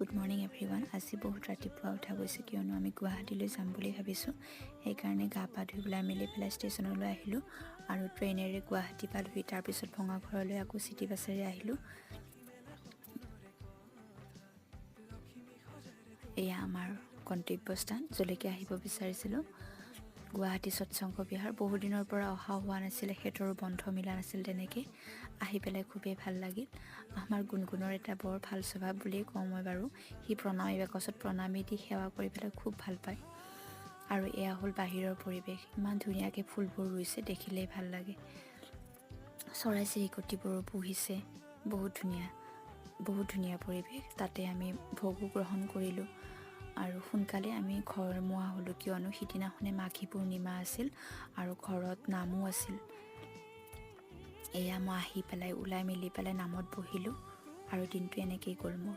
Good morning everyone. আজি বহুত ৰাতিপুৱা উঠা গৈছে, কিয়নো আমি গুৱাহাটীলৈ যাম বুলি ভাবিছোঁ। সেইকাৰণে গা পা ধুই পেলাই মেলি পেলাই ষ্টেচনলৈ আহিলোঁ আৰু ট্ৰেইনেৰে গুৱাহাটী পালোহি। তাৰপিছত ভঙাঘৰলৈ আকৌ চিটি বাছেৰে আহিলোঁ। এয়া আমাৰ গন্তব্যস্থান, য'লৈকে আহিব বিচাৰিছিলোঁ, গুৱাহাটী সৎসংগ বিহাৰ। বহুদিনৰ পৰা অহা হোৱা নাছিলে, সিহঁতৰো বন্ধ মিলা নাছিল। তেনেকৈ আহি পেলাই খুবেই ভাল লাগিল। আমাৰ গুণগুণৰ এটা বৰ ভাল স্বভাৱ বুলিয়ে কওঁ মই বাৰু, সি প্ৰণামী বাকচত প্ৰণামী দি সেৱা কৰি পেলাই খুব ভাল পায়। আৰু এয়া হ'ল বাহিৰৰ পৰিৱেশ। ইমান ধুনীয়াকৈ ফুলবোৰ ৰুইছে, দেখিলেই ভাল লাগে। চৰাই চিৰিকটিবোৰো পুহিছে। বহুত ধুনীয়া, বহুত ধুনীয়া পৰিৱেশ। তাতে আমি ভোগো গ্ৰহণ কৰিলোঁ আৰু সোনকালে আমি ঘৰমুৱা হ'লোঁ, কিয়নো সিদিনাখনে মাঘী পূৰ্ণিমা আছিল আৰু ঘৰত নামো আছিল। এয়া মই আহি পেলাই ওলাই মেলি পেলাই নামত বহিলোঁ আৰু দিনটো এনেকেই গ'ল মোৰ।